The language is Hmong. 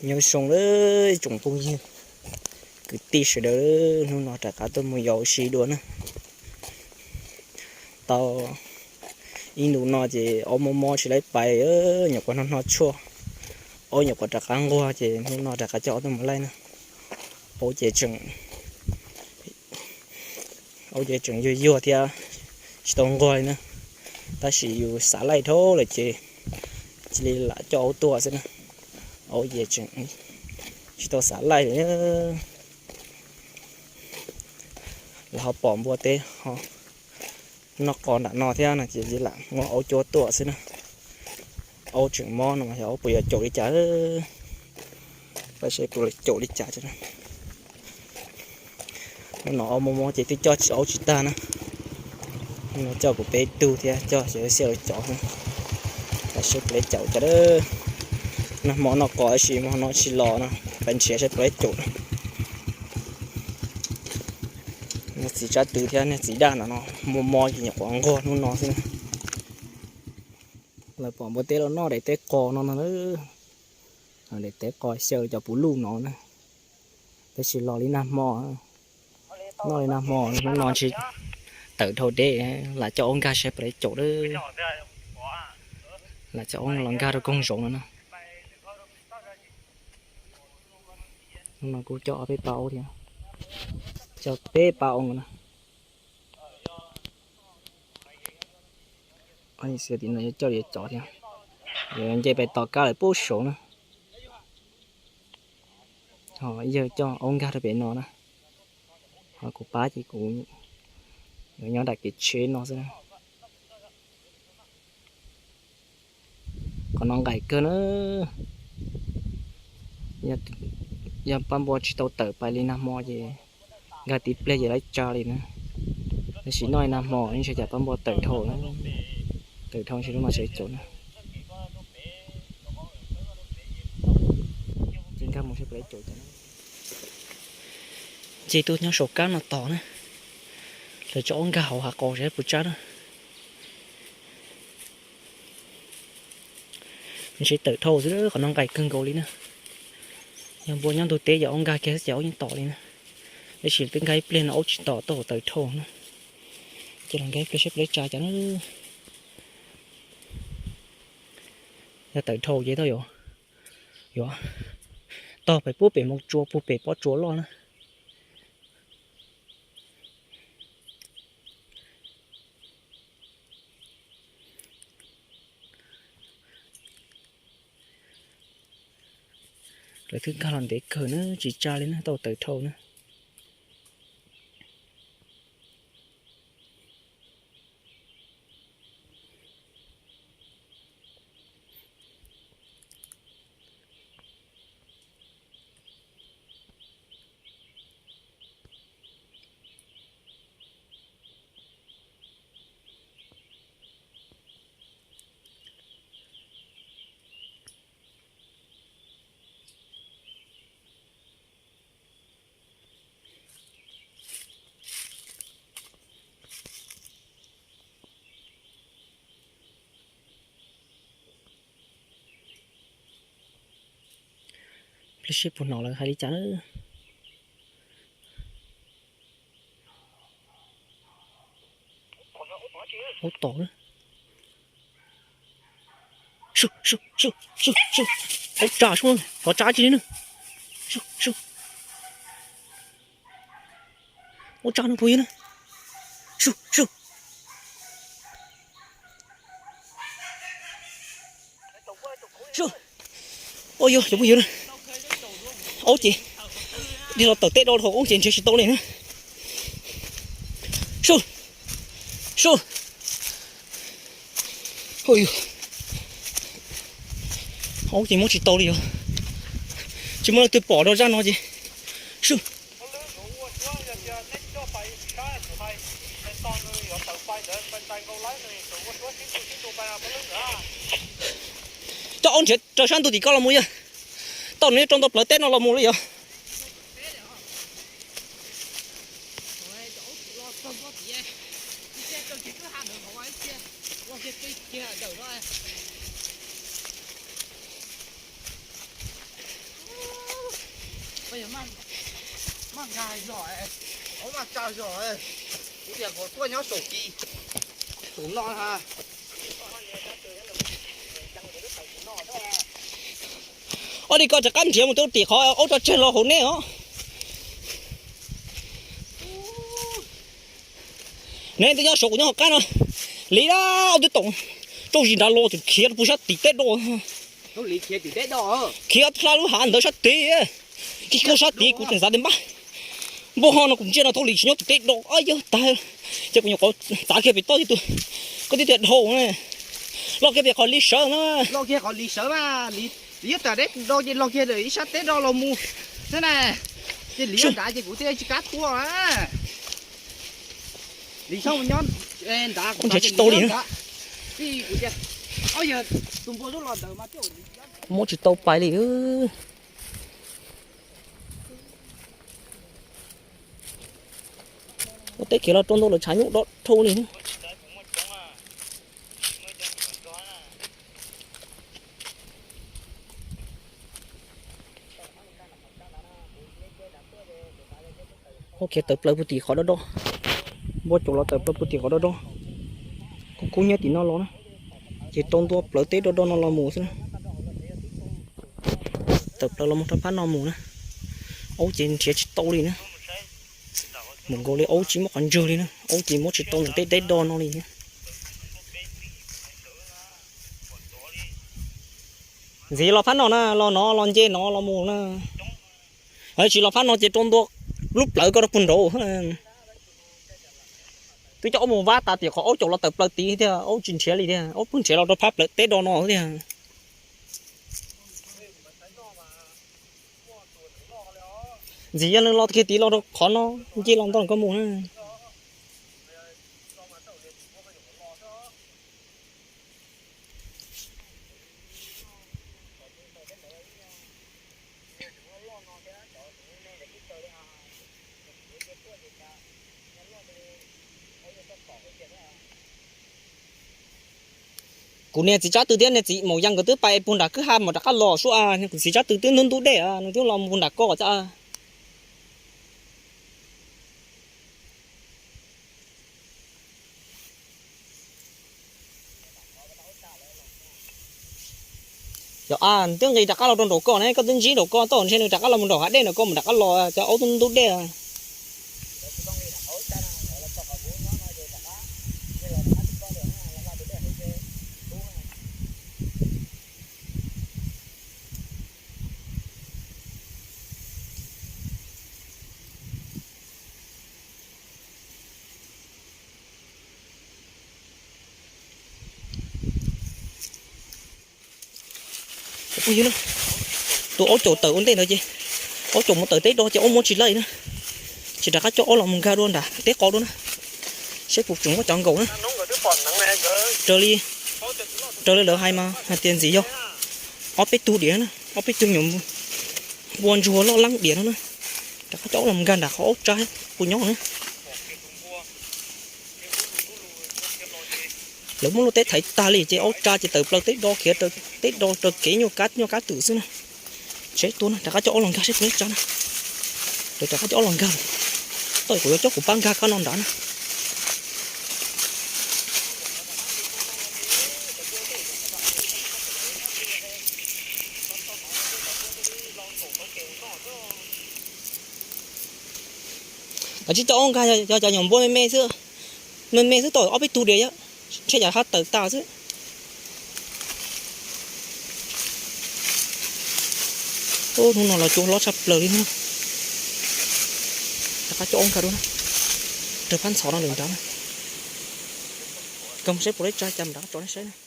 Nyob zoo lawm tsoom phooj ywg kwv tij sawv daws, hnub no rov qab tuaj mus yos ua si dua na. Tau ib ntus no ces aub mob mob tsis laib pais, nyuam qhuav hno hno tshuaj, aub nyuam qhuav rov qab nquag ces hnub no rov qab coj aub tuaj mus laij na. Aub ces tseem, aub ces tseem yuag yuag thiab tsis tau nquag li na. Tab sis yus xav laij dhau lawm ces cia li lam coj aub tuaj xwb na. Aub ces tseem tsis tau xav laij li. Lawv ho pom npua teb ho noj qos nram no thiab no ces lam muab aub cuab tuaj xwb na. Aub tseem mob no mas yog aub puas yuav caum li cas, pab seb puas yuav caum li cas. Hnub no aub mob mob ces twb coj aub tsis tag na. Hnub no coj kuv peb tug thiab coj xyov xiab lawv cov, pab seb puas yuav caum cas. Nag hmo noj qos tab sis hmo no tsis los no, pab nrhiav saib puas yuav caum. Niag txiv tsab tw thiab niag txiv daj no no mob mob ces nyuam qhuav nquag hnub no xwb na. Lawv pom npua teb los noj daim teb qos no no, daim teb qos xyaw cov puv luj no na. Tab sis los li nag hmo, noj li nag hmo, hnub no ntshe tawm dhau deb, lam coj aub nkag saib puas yuav caum lawm. Lam coj aub los nkag rau koog zoov no na. Hnub no kuj coj ob peb pab aub thiab, coj peb pab aub no na. Tim no yuav coj yuav cov thiab, yuav nce pais tos kab lawm pub saud na. Ho yawg coj aub nkag rau pem no na, ho kuv pab ces kuv yuav nyob nram kev tsheb no xwb na. Qhov no nqaim kawg na. Yog pab npua tsis tau tawm pais li nag hmo ces nkag tib pliag ces lawv tsa li na. Tab sis noj li nag hmo ntshe cas pab npua tawm dhau, tawm dhau ntshe lub no tsis caum na. Ces nkag mus saib puas caum cas. Ces tuaj nyob saum kab no tos na, lawv tso aub nkag hauv hav qos saib puas tsab na. Ntshe tawm dhau xwb, qhov no nqaim kawg nkaus li na. Yog npua nyob ntug teb yog aub nkag kiag xwb ces aub yeej tom li na. Tab sis twb nkag ib pliag no aub tsis tom, tau tawm dhau na. Ces los nkag ib pliag saib puas tsa cas na. Yog tawm dhau ces tau yuav, yuav tog pem pub pem moo tsua puag pem pob tsuas loj na. Lawv twb nkag los ntev kawg na, tsis tsa li na, tau tawm dhau na. Pliag seb puas hnov lawv hais li cas na. Aub tom na. Aub tsa, xyov tsa dab tsi li na. Aub tsa no puas yog na. Ua yog cov phooj ywg na, aub ces dhia los tawm teb do dhau aub ces nrhiav tsis tau li na. Su, su. Aub ces muab tsis tau li os. Tsis muaj leej twg pom rau zaj no ces su. Coj aub nrhiav raws sab ntug tim ko los mus yog. Tau nws rau ntau plawv teb no los mus li yog. Ob li ko rov qab nrhiav mus rau tim qhov aub tso tseg los hauv nej os. Ne, twb nyob saum kuv nyob hauv qab no. Li na, ob tug toom rau zis nrad los tus khiav rau pug sab tim teb do. Khiav ob tug hla lub hav ntawd sab tid. Kis koj sab tid kuv tseem xav tias npab npua ho no kuv ntsia no thaum li tsis nyob tim teb do. Yog tag ces kuv nyuam qhuav txav kiag pem toj ib tug, koj twb tias dhau na. Los kiag pem qhov li sawv na. Los kiag qhov li sawv mas li, li yog tas deb do ces los kiag ib sab teb do los mus xwb na. Ces li nrad ces kuv thiaj tsis kam tua. Li nyob nrad, nrhiav tsis tau li. Muab tsis tau pais li. Ua teb khiav los rau ntau lawv tshav nyuj do dhau li. Ua khiav tawm plaws puag tim qhov do do, npua caum los tawm plaws puag tim qhov do do. Kuj kub nyob tim no los na, ces rau ntua plawv teb do do no los mus xwb na. Tawm plaws los mus rau phab no mus na. Aub ces nrhiav tsis tau li na. Mus nkaus li aub tsis muaj qhov ntswg li na, aub ces muab tsis tau ntawm tej teb do no li. Ntxiv los phab no na, los no los nce no los mus na. Tsis los phab no ces rau ntua lub plawv ko rau puag nraud. Twb coj aub mus vab tas tim qhov aub caum los tawm plaws tid tiag, aub tsis nrhiav li tiag, aub pheej nrhiav los rau phab plawv teb do no tiag. Ntxiv yog nws los kiag tid los rau qhov no, nce los ntawm ko mus na. Kuv niag txiv tsab tw thiab niag txiv maum ya nkawd twb pais puag nram kwj ha mas rov qab los sub. Kuv txiv tsab tw twb ntub ntub dej, nws twb los puag nram ko xwb. Yog twb nqis rov qab los rau nraum ko ne, koj twb ntsib nraum ko tau ntshe nws rov qab los mus nraum hav dej nraum ko mus rov qab los, cov aub twb ntub dej. Tus aub caum tawm ua ntej ntawd ces, aub caum mus tawm teb do ces aub muab tsis laij na. Ces rov qab coj aub los mus nkag dua nram teb qos dua na, saib puas tseem muaj cov nkaum na. Raws li, raws li lawv hais mas hais tias ntxiv yog ob peb tug diam na, ob peb tug nyuam npua ntsuag loj leeb diam no na. Rov qab coj aub los nkag nram qhov aub tsa puas nyob na. Lawv muab lub teb thaiv tag li ces aub tsa ces tawm plaws teb do khiav, teb do raws kev nyuaj kab nyuaj kab twm xwb na. Saib tua na, rov qab coj aub los nkag saib puas tsa na. Lawv rov qab coj aub los nkag, tau kuv yuav coj kuv pab nkag koj no nrad na. Kav tsij coj aub nkag, yog cov nyuam npua me me xwb, me me xwb tau ob peb tug diam yom, ntshe yog haj tawm tas xwb. Hnub no los cua hlob tshaj plaws li na. Rov qab coj aub nkag dua na, raws phab ntxhov no lawm nrad na. Koj mus saib puas laib tsa cas rov qab tso nej saib na.